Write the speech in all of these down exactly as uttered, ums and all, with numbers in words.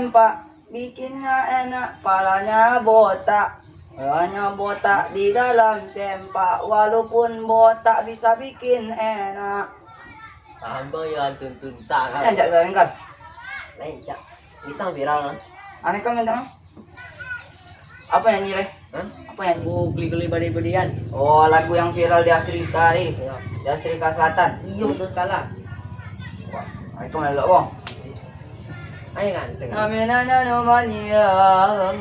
Pak, bikinnya enak, palanya botak. Palanya botak di dalam sempak, walaupun botak bisa bikin enak. Abang yang tuntun tak kan? Lancak suara kau. Lancak. Pisang viral kan? Aneh kan minta, ah? Apa nyanyi, Leh? Hah? Apa nyanyi? Oh, kuli-kuli badi-badian. Oh, lagu yang viral di Afrika ni. Iya. Di Afrika Selatan. Iya, betul sekali. Wah, itu melok, Bang. Ayo kan, tengah. Name nana no maniang.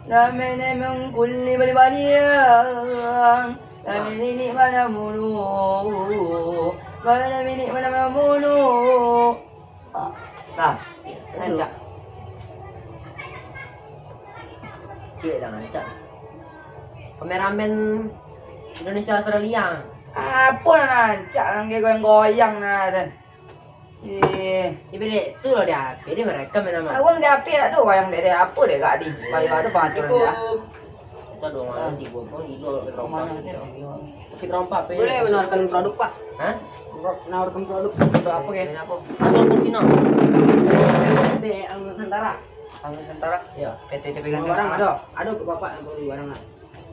Name ne mengkuli bali-baliang. Name nini mana mulu. Mana nini mana mulu. Nah, rancak. Cik dah rancak. Kameramen Indonesia Australia. Apo nan rancak, nan goyang-goyang nah, dan. Eh. Ibe dek tu lo di H P, dia merekam nama. Awang di H P dak ado wayang dek, dek apo dek gak di, supaya ado pengaturan dah. Kita dua malam, tiga pun, tiga kita rompak. Mana? Kita rompak tu. Boleh menawarkan produk, Pak? Hah? Menawarkan produk. Produk apa, Gen? Produk apa? Atau kursi no? P T Anggun Nusantara. Anggun Nusantara? Iya. P T T P Semua barang ada. Ada ke Bapak yang perlu barang nak?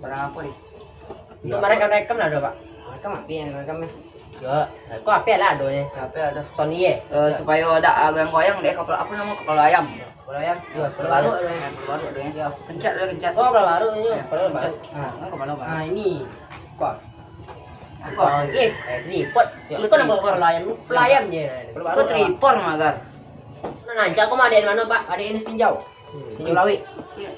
Barang apa ni? Untuk merekam-rekam lah ada, Pak. Merekam apa yang merekam, eh? Ya, kok apa lah adonyo? Apa ada? Sony, eh? Eh, supaya dak goyang-goyang dek kapalo, apa nama, kapalo ayam. Kapalo ayam? Iya, kapalo baru ada. Kapalo baru ada, ya. Iya. Kencak dah, kencak. Oh, kapalo baru, iya. Iya, kapalo baru. Kencak. Nah, kapalo baru. Nah, ini. Kok? Kok? Oke, eh, tripod. Iya, itu nama tripod. Kapalo ayam, kapalo ayam je. Kapalo baru. Itu tripod mah, Gar. Nah, nah, cak kau mah ada di mana, Pak? Ada ini setinjau. Hmm. Setinjau lawik. Iya.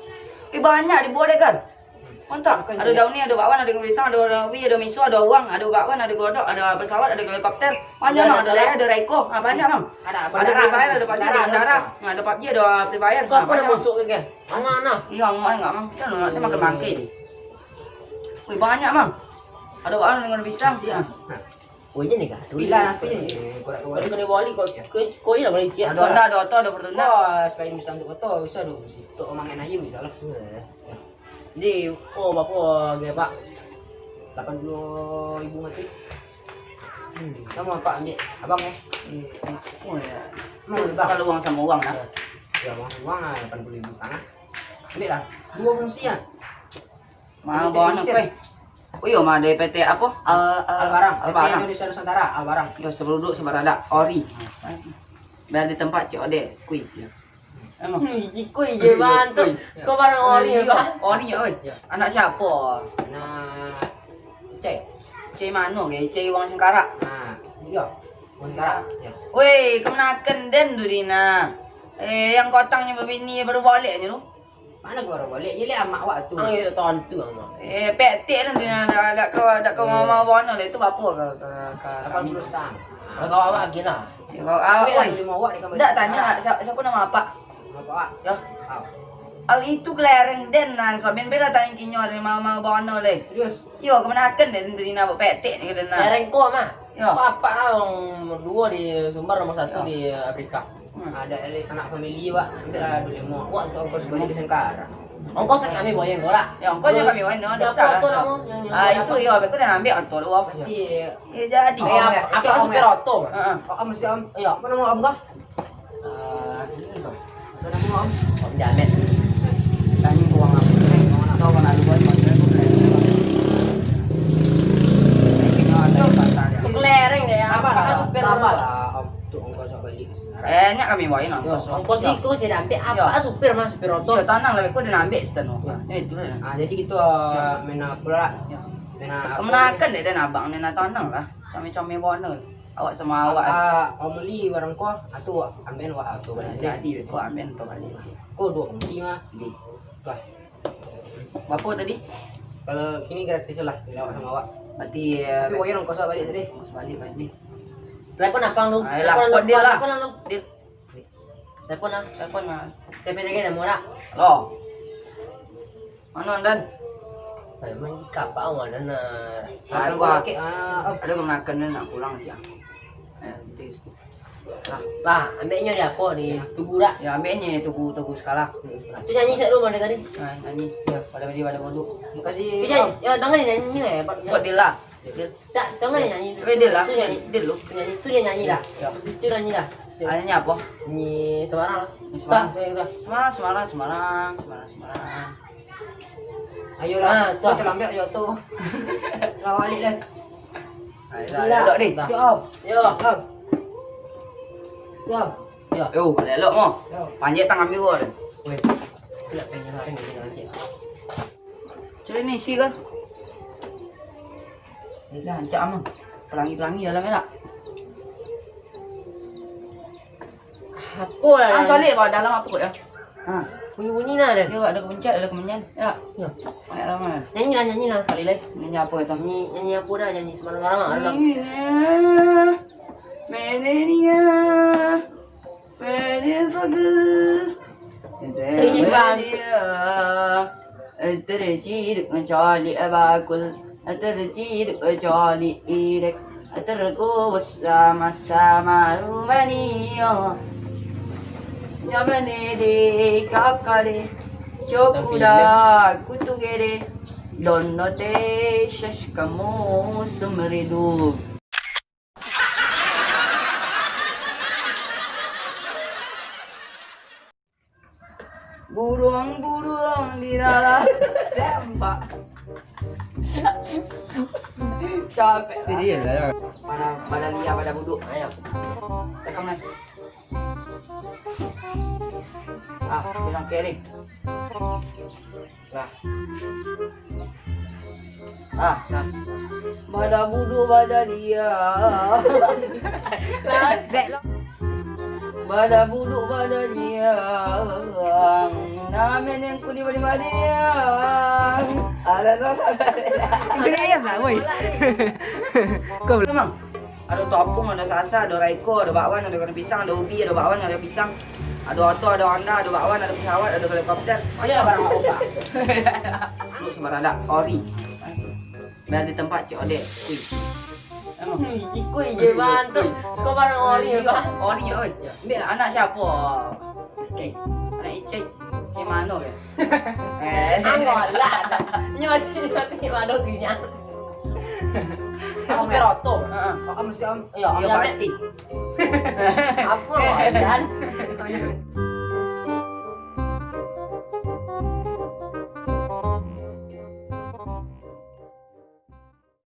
Eh, banyak dibawa dek, Gar. Mantap. Ado daun ni, ado bakwan, ado pisang, ado wi, ado miso, ado uang, ado bakwan, ado godok, ado pesawat, ado helikopter. Banyak, Mang. Ado Lea, ado Raiko. Ah, banyak, Mang. Ado Free Fire, ado PUBG, ado bandara. Nah, ado PUBG, ado Free Fire. Kau apa nak masuk ke? Anak-anak. Iya, Mang, enggak, Mang. Kan nak makan bangke ni. Wih, banyak, Mang. Ado bakwan, ado pisang. Iya. Oh, ini kah? Bila nanti ni? Kau nak kembali balik, kau, kau, kau ini lah balik cek. Ado Honda, ado oto, ado Fortuner. Kau selain bisa untuk oto, bisa dong, bisa untuk mangan ayam, bisa lah. Iya. Jadi, oh, berapa harga, Pak? Lapan puluh ribu mati. Hmm. Kamu apa ambil? Abang, eh? Eh, oh, ya. Mau, Bang? Kalau uang sama uang, lah. Ya, uang, uang lah, lapan puluh ribu setengah. Ambil lah. Dua fungsi, ya? Mah, bawa anak, eh. Oh, iyo, mah, dari P T apa? Al-, Al-, Albarang. Albarang. P T Indonesia Nusantara, Albarang. Yo, sebeluduk, sebaradak, ori. Biar di tempat, cik, odek, kui. Emang. Hmm, biji kui je, Bang, tu. Kau barang ori, Bang. Ori, oi. Anak siapa? Anak Cai. Cai mano ke? Cai Uang Sengkarak? Nah, iyo. Uang Sengkarak. Woi, kemenakan den tu, Dina. Eh, yang kotangnyo babini baru boleh je tu. Mana gua baru boleh? Ye, lihat amak awak tu. Ah, iyo, tontu, Amak. Eh, petik tu, Dina. Dak, dak ke, dak ke mama bono lah. Itu bapo ke, ke, ke kami? Lapan puluh setengah. Kalau awak lagi lah. Ya, kau, ah, oi. Dak tanya, siapa, siapa nama apak? Apak. Ya. Al itu kelereng den nah, sabin bela tanya kinyo dari mama bono le. Serius? Yo, kemenakan den dari nak petik ni kena. Kelereng ko mah. Yo. Apak ah, orang duo di Sumbar, nomor satu di Afrika. Hmm. Ada dari sanak family, Wak. Ambil lah dua limo. Wak, tu ongkos balik ke Sengkar. Ongkos kami bayar kau lah. Ya, ongkos je kami bayar, no, dosa lah. Ah, itu yo, aku dah ambil oto lu, Wak. Pasti. Ya, jadi. Eh, apa, apa supir oto, Bang? Heeh. Oh, mesti, Om. Iya. Apa nama Om kau? Eh, ini kau. Apa nama Om? Om Jamet. Tanya uang apa? Uang apa? Kau kan ada buat macam apa? Ini ada pasar ya. Kelereng deh ya. Apa lah? Supir apa lah, Om? Untuk ongkos balik ke Semarang. Eh, nyak kami bawa ongkos. Ongkos di itu saya dah ambil. Apa supir mah, supir oto? Ya, tanang lah, aku dah ambil setan. Ya, itu lah. Ah, jadi gitu, eh, main apa lah? Ya. Main apa? Kemenakan deh, dan abang ni nak tanang lah. Cami-cami bono. Awak sama awak. Ah, kau beli barang kau, atu ambil wak atu balik. Jadi, kau ambil tu balik. Kau dua fungsi mah. Di. Kau. Bapo tadi? Kalau kini gratis lah, bila awak sama awak. Berarti, eh, tapi bayar ongkos balik tadi. Ongkos balik, balik. Telepon abang lu. Ah, telepon lu, telepon lu. Telepon lah. Telepon lah. Telepon lagi dah murah. Halo. Mano, Dan? Memang di kapak awak dah nak. Aku ah, ada kemenakan nak pulang siang. Eh, gitu. Lah, ambeknyo di apo, di tugu dak? Ya, ambeknyo tugu, tugu sekala. Tu nyanyi sak dulu mano tadi? Nah, nyanyi. Ya, pada dia pada bodoh. Makasih. Tu nyanyi, ya, dangan nyanyi eh. Buat dia lah. Tak, tolong nyanyi. Eh, dia lah. Su nyanyi. Dia lu. Nyanyi. Su nyanyi lah. Ya. Su nyanyi lah. Ah, nyanyi apa? Nyanyi Semarang lah. Nyanyi Semarang. Tak, nyanyi lah. Semarang, Semarang, Semarang, Semarang, Semarang. Ayolah. Ah, tu. Kau terlambat je tu. Kau balik lah. Ayolah, elok ni. Siap. Yo. Siap. Siap. Yo. Yo, elok mo. Yo. Panjek tangan ambil gua. Weh. Aku nak tanya lah, tanya, tanya, tanya. Cari ni isi ke? Dah, rancak mah. Pelangi-pelangi dalam elak. Apo lah? Ah, calik kau dalam apa ya? Ha. Bunyi-bunyi lah dah. Dia ada kepencet, ada kemenyan. Ya. Ya. Banyak lama. Nyanyi lah, nyanyi lah sekali lagi. Nyanyi apa itu? Nyanyi, nyanyi apa dah, nyanyi Semarang-Semarang lah. Nyanyi lah. Menenia. Menenia. Iban. Terciduk calik bakul, terciduk calik irek, terkubuh sama-sama rumania. Nyaman deh, kakak deh, cokuda, kutu gede, dono teh, syas kamu sumeridu. Buruang-buruang di dalam sempak. Capek lah. Serius lah. Pada, pada liar, pada buduk. Ayo. Rekam lah. Ah, bilang kering. Lah. Ah, nah. Bada buduk, bada liang. Bada buduk, bada liang. Namen yang kuni badi madiang. Alah, alah, alah. Serius lah, woi. Kau belum? Ado topung, ado sasa, ado raiko, ado bakwan, ado kari pisang, ado ubi, ado bakwan, ado pisang, ado oto, ado Honda, ado bakwan, ado pesawat, ado helikopter. Banyak barang awak, Pak. Lu sembarang dak, ori. Biar di tempat Cik Odek. Wih. Emang. Cikui je, Bang, tu. Kau barang ori, Bang. Ori, oi. Ambil anak siapa? Cik. Anak Icik. Cik Mano ke? Eh. Anggola. Ini masih, ini masih Mano kenyang. Masuk ke roto. Heeh. Oh, mesti om. Iya, iya, pasti. Apa, Jan?